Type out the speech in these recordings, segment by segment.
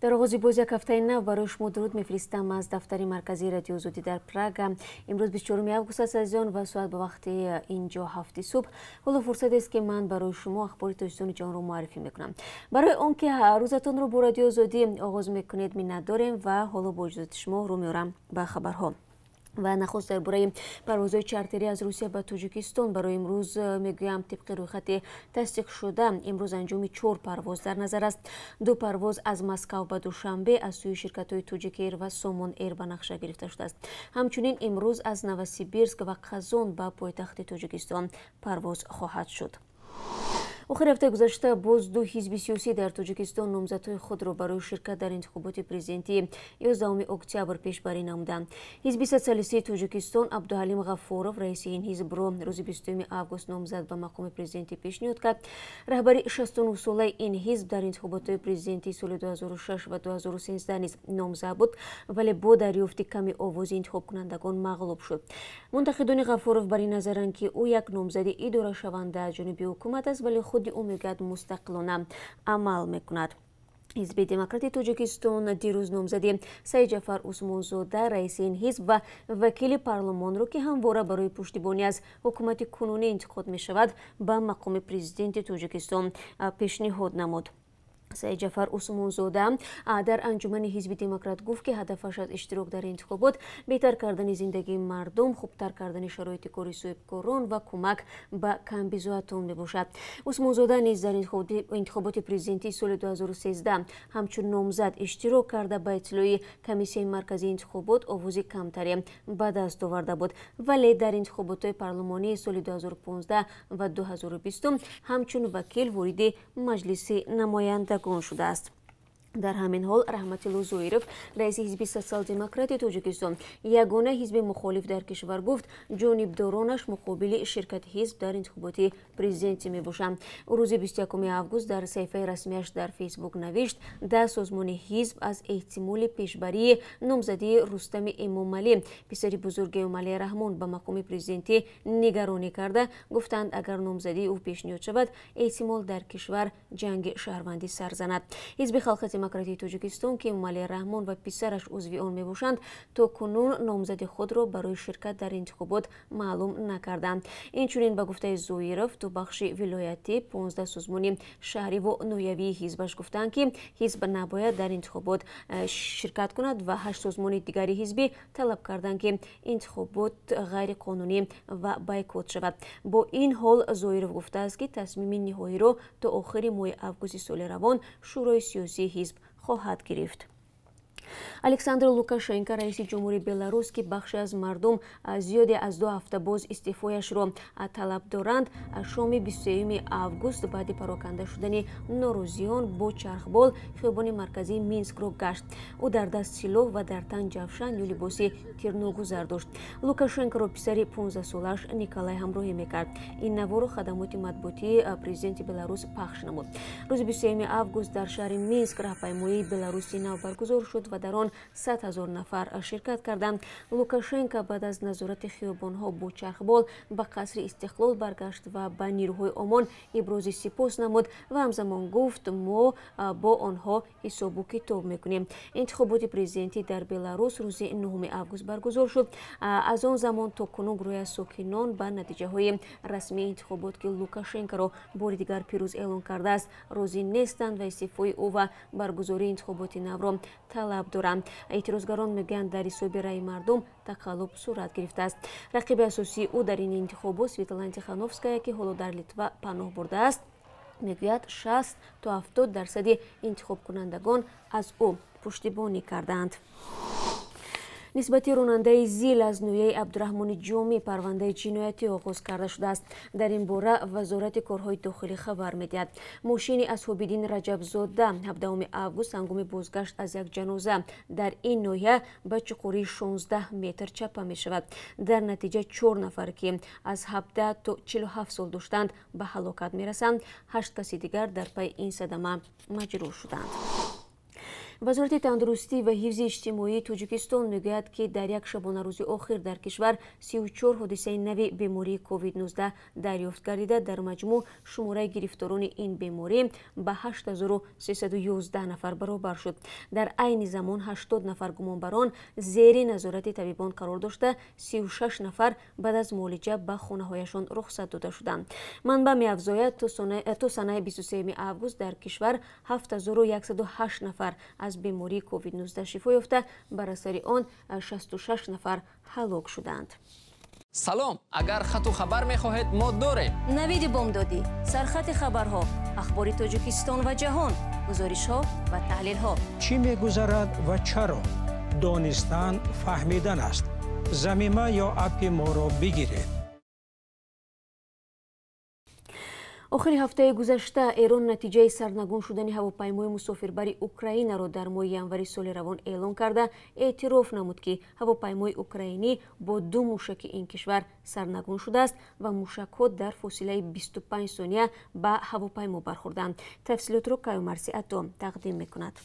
Дар оғози боз як ҳафтаи нав барои шумо дуруд мефиристам аз дафтари марказии Радиои Озодӣ дар Прага. Имрӯз 24 август аст, азизон, ва соат ба вақти инҷо 7 субҳ. Ҳоло фурсатест, ки ман барои шумо ахбори Тоҷикистони ҷаҳонро муаррифӣ мекунам. Барои он ки рӯзатонро бо Радиои Озодӣ оғоз мекунед, миннат дорем ва ҳоло бо иҷозати шумо рӯ меорам ба хабарҳо. Ва нахуст дар бораи парвозҳои чартерӣ аз Русия ба Тоҷикистон барои имрӯз мегӯям. Тибқи рӯйхати тасдиқшуда, имрӯз анҷоми 4 парвоз дар назар аст. 2 парвоз аз Москав ба Душанбе аз сӯи ширкатҳои Тоҷик Эйр ва Сомон Эйр ба нақша гирифта шудааст. Ҳамчунин имрӯз аз Новосибирск ва Қазон ба пойтахти Тоҷикистон парвоз хоҳад шуд. Охири ҳафтаи гузашта боз 2 ҳизби сиёсӣ дар Тоҷикистон номзадҳои худро барои ширкат дар интихоботи президентии 11 октябр пешбарӣ намуданд. Ҳизби социалистии Тоҷикистон Абдуҳалим Ғафуров, раиси ин ҳизбро, рӯзи 20 август номзад ба мақоми президентӣ пешниҳод кард. Раҳбари 69-солаи ин ҳизб дар интихоботҳои президентии соли 2006 ва 2013 низ номзад буд, вале бо дарёфти ками овози интихобкунандагон мағлуб шуд. Мунтақидони Ғафуров бар ин назаранд, ки ӯ як номзади идорашаванда аз ҷониби ҳукумат аст, вале худи ӯ мегӯяд, мустақилона амал мекунад. Ҳизби Демократи Тоҷикистон дирӯз номзади Саидҷафар Усмонзода, раиси ин ҳизб ва вакили парлумонро, ки ҳамвора барои пуштибонӣ аз ҳукумати кунунӣ интиқод мешавад, ба мақоми президенти Тоҷикистон пешниҳод намуд. Саидҷафар Усмонзода дар анҷумани ҳизби Демократ гуфт, ки ҳадафаш аз иштирок дар интихобот беҳтар кардани зиндагии мардум, хубтар кардани шароити кори соҳибкорон ва кӯмак ба камбизоатон мебошад. Усмонзода низ дар интихоботи президентии соли 2013 ҳамчун номзад иштирок карда, ба иттилои Комиссияи марказии интихобот овози камтаре ба даст оварда буд, вале дар интихоботҳои парлумонии соли 2015 ва 2020 ҳамчун вакил вориди Маҷлиси намояндагон шудааст. Дар ҳамин ҳол Раҳматилло Зоиров, раиси ҳизби Социал-демократи Тоҷикистон, ягона ҳизби мухолиф дар кишвар, гуфт, ҷонибдоронаш муқобили ширкати ҳизб дар интихоботи президентӣ мебошанд. Ӯ рӯзи 21 август дар саҳифаи расмияш дар Фейсбук навишт, дар созмони ҳизб аз эҳтимоли пешбарии номзадии Рустами Эмомалӣ, писари бузурги Эмомалӣ Раҳмон, ба мақоми президентӣ нигаронӣ карда гуфтанд, агар номзадии ӯ пешниҳод шавад, эҳтимол дар кишвар ҷанги шаҳрвандӣ сар занад. Ҳизби Халқи Демократии Тоҷикистон, ки Эмомалӣ Раҳмон ва писараш узви он мебошанд, то кунун номзади худро барои ширкат дар интихобот маълум накарданд. Инчунин, ба гуфтаи Зоиров, 2 бахши вилоятӣ, 15 созмони шаҳриву ноҳиявии ҳизбаш гуфтанд, ки ҳизб набояд дар интихобот ширкат кунад ва 8 созмони дигари ҳизбӣ талаб карданд, ки интихобот ғайриқонунӣ ва бойкот шавад. Бо ин ҳол Зоиров гуфтааст, ки тасмими ниҳоиро то охири моҳи августи соли равон Шӯрои сиёсии ҳизб хоҳад гирифт. Александр Лукашенко, раиси ҷумҳури Беларус, ки бахше аз мардум зиёде аз 2 ҳафта боз истеъфояшро талаб доранд, шоми 23 август баъди пароканда шудани норозиён бо чархбол хиёбони марказии Минскро гашт. Ӯ дар даст силоҳ ва дар тан ҷавшан ё либоси тирногузар дошт. Лукашенкоро писари 15-солааш Николай ҳамроҳӣ мекард. Ин наворо хадамоти матбуотии президенти Беларус пахш намуд. Рӯзи 23 август дар шаҳри Минск раҳпаймоии Беларуси нав баргузор шуд ва дар он 100 000 нафар ширкат карданд. Лукашенко баъд аз назорати хиёбонҳо бо чархбол ба қасри Истиқлол баргашт ва ба нирӯҳои ОМОН ибрози сипос намуд ва ҳамзамон гуфт, мо бо онҳо ҳисобу китоб мекунем. Интихоботи президентӣ дар Беларус рӯзи 9 август баргузор шуд. Аз он замон то кунун гурӯҳи аз сокинон ба натиҷаҳои расмии интихобот, ки Лукашенкоро бори дигар пирӯз эълон кардааст, розӣ нестанд ва истеъфои ӯ ва баргузории интихоботи навро талаб доранд. Эътирозгарон мегӯянд, дар ҳисоби раъи мардум тақаллуб сурат гирифтааст. Рақиби асосии ӯ дар ин интихобот Светлана Тихановская, ки ҳоло дар Литва паноҳ бурдааст, мегӯяд, 60 то 70% интихобкунандагон аз ӯ пуштибонӣ карданд. Нисбати ронандаи зил аз ноҳияи Абдураҳмони Ҷомӣ парвандаи ҷиноятӣ оғоз карда шудааст. Дар ин бора Вазорати корҳои дохилӣ хабар медиҳад. Мошини Асҳобиддин Раҷабзода 17 август ҳангоми бозгашт аз як ҷаноза дар ин ноҳия ба чуқурии 16 метр чапа мешавад. Дар натиҷа 4 нафар, ки аз 17 то 47 сол доштанд, ба ҳалокат мерасанд. 8 каси дигар дар пайи ин садама маҷрӯҳ шуданд. Вазорати тандурустӣ ва ҳифзи иҷтимоии Тоҷикистон мегӯяд, ки дар як шабонарӯзи охир дар кишвар 34 ҳодисаи нави бемории COVID-19 дарёфт гардида, дар маҷмӯъ шумораи гирифторони ин беморӣ ба 8311 нафар баробар шуд. Дар айни замон 80 нафар гумонбарон зери назорати табибон қарор дошта, 36 нафар баъд аз муолиҷа ба хонаҳояшон рухсат дода шуданд. Манбаъ меафзояд, то санаи 23 август дар кишвар 7108 нафар аз бемории COVID-19 шифо ёфта, бар асари он 66 нафар ҳалок шуданд. Салом, агар хату хабар мехоҳед, мо дорем. Навиди бомдодӣ, сархати хабарҳо, ахбори Тоҷикистон ва ҷаҳон, гузоришҳо ва таҳлилҳо. Чӣ мегузарад ва чаро? Донистан фаҳмидан аст. Замима ё аппи моро бигиред. Охири ҳафтаи гузашта Эрон натиҷаи сарнагун шудани ҳавопаймои мусофирбари Украинаро дар моҳи январи соли равон эълон карда, эътироф намуд, ки ҳавопаймои украинӣ бо ду мушаки ин кишвар сарнагун шудааст ва мушакҳо дар фосилаи 25 сония ба ҳавопаймо бархӯрданд. Тафсилотро Каюмарси Ато тақдим мекунад.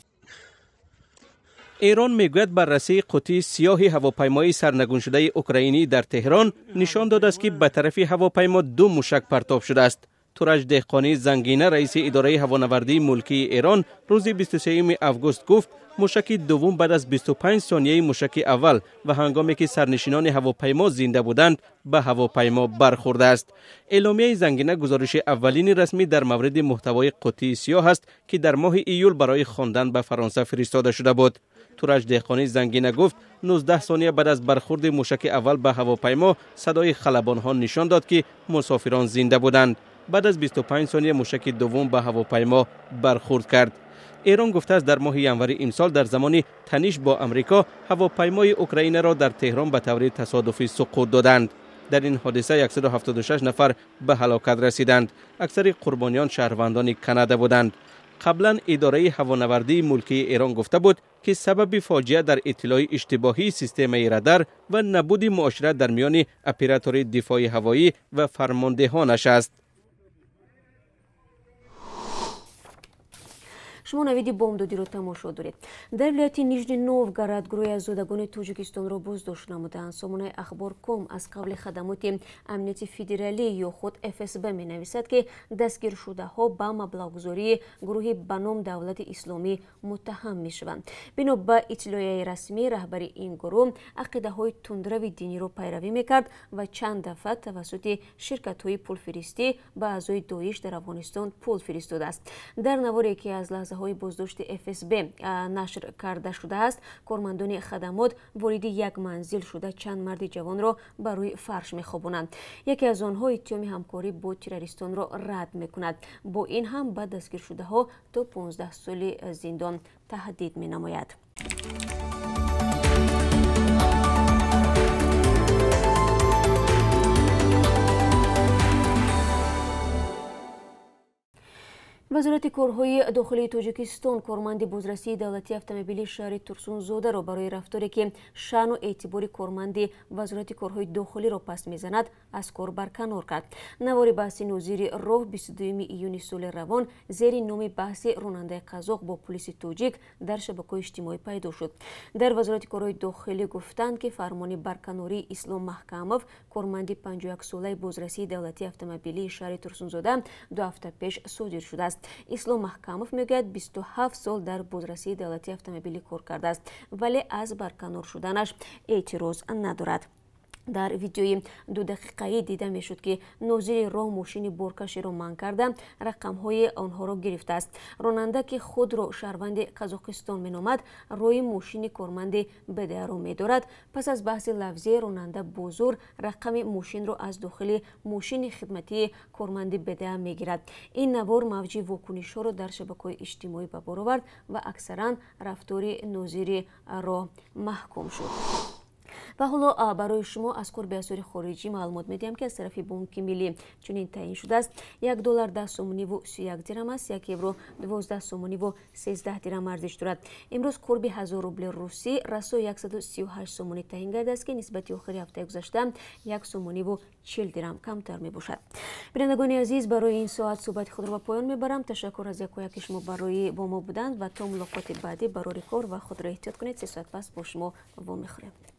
Эрон мегӯяд, баррасии қутии сиёҳи ҳавопаймои сарнагуншудаи украинӣ дар Теҳрон нишон додааст, ки ба тарафи ҳавопаймо ду мушак партоб шудааст. Тураҷ Деҳқонӣ Зангина, раиси идораи ҳавонавардии мулкии Эрон, рӯзи 23 август гуфт, мушаки дуввум баъд аз 25 сонияи мушаки аввал ва ҳангоме ки сарнишинони ҳавопаймо зинда буданд, ба ҳавопаймо бархӯрдааст. Эъломияи Зангина гузориши аввалини расмӣ дар мавриди муҳтавои қутии сиёҳ аст, ки дар моҳи июл барои хондан ба Фаронса фиристода шуда буд. Тураҷ Деҳқонӣ Зангина гуфт, 19 сония баъд аз бархӯрди мушаки аввал ба ҳавопаймо садои халабонҳо нишон дод, ки мусофирон зинда буданд. Баъд аз 25 сония мушаки дуввум ба ҳавопаймо бархӯрд кард. Эрон гуфтааст, дар моҳи январи имсол дар замони таниш бо Амрико ҳавопаймои Украинаро дар Теҳрон ба таври тасодуфӣ суқут доданд. Дар ин ҳодиса 176 нафар ба ҳалокат расиданд. Аксари қурбониён шаҳрвандони Канада буданд. Қаблан идораи ҳавонавардии мулкии Эрон гуфта буд, ки сабаби фоҷиа дар иттилои иштибоҳии системаи радар ва набуди муошират дар миёни оператори дифои ҳавоӣ ва фармондеҳонаш аст. Шумо навиди бомдодиро тамошо доред. Дар вилояти Нижни Новгород гурӯҳе аз зодагони Тоҷикистонро боздошт намуданд. Сомонаи Ахбор ком аз қавли хадамоти амнияти федералӣ ё худ ФСБ менависад, ки дастгиршудаҳо ба маблағгузории гурӯҳи ба ном Давлати Исломӣ муттаҳам мешаванд. Бино ба иттилоияи расмӣ, раҳбари ин гурӯҳ ақидаҳои тундрави диниро пайравӣ мекард ва чанд дафъа тавассути ширкатҳои пулфиристӣ ба аъзои Доиш дар Афғонистон пул фиристодааст. Дар наворе, ки аз лаҳзаҳои боздошти ФСБ нашр карда шудааст, кормандони хадамот вориди як манзил шуда чанд марди ҷавонро ба рӯи фарш мехобонанд. Яке аз онҳо иттиҳоми ҳамкорӣ бо террористонро рад мекунад. Бо ин ҳам ба дастгиршудаҳо то 15 соли зиндон таҳдид менамояд. Вазорати корҳои дохилии Тоҷикистон корманди бозрасии давлатии автомобилии шаҳри Турсунзодаро барои рафторе, ки шаъну эътибори корманди Вазорати корҳои дохилиро паст мезанад, аз кор барканор кард. Навори баҳси нозири роҳ 22 июни соли равон зери номи баҳси ронандаи қазоқ бо пулиси тоҷик дар шабакаҳои иҷтимоӣ пайдо шуд. Дар Вазорати корҳои дохилӣ гуфтанд, ки фармони барканории Ислом Маҳкамов, корманди 51-солаи бозрасии давлатии автомобилии шаҳри Турсунзода, 2 ҳафта пеш содир шудааст. Ислом Маҳкамов мегӯяд, 27 сол дар бозрасии давлатии автомобилӣ кор кардааст, вале аз барканор шуданаш эътироз надорад. Дар видеои дудақиқаӣ дида мешуд, ки нозири роҳ мошини боркаширо манъ карда, рақамҳои онҳоро гирифтааст. Ронанда, ки худро шаҳрванди Қазоқистон меномад, роҳи мошини корманди БДА-ро медорад. Пас аз баҳси лафзӣ ронанда бо зӯр рақами мошинро аз дохили мошини хидматии корманди БДА мегирад. Ин навор мавҷи вокунишҳоро дар шабакаҳои иҷтимоӣ ба бор овард ва аксаран рафтори нозири роҳ маҳкум шуд. Ва ҳоло барои шумо аз қурби асъори хориҷӣ маълумот медиҳам, ки аз тарафи Бонки Миллӣ чунин таъин шудааст. 1 доллар 10 сомониву 31 дирам аст, 1 евро 12 сомониву 13 дирам арзиш дорад. Имрӯз қурби 1000 рубли русӣ расо 138 сомонӣ таъин гардааст, ки нисбати охири ҳафтаи гузашта 1 сомониву 40 дирам камтар мебошад. Бинандагони азиз, барои ин соат суҳбати худро ба поён мебарам. Ташаккур аз якояки шумо барои бо мо буданд ва то мулоқоти баъдӣ барори кор ва худро эҳтиёт кунед. 3 соат пас бо шумо вомехӯрем.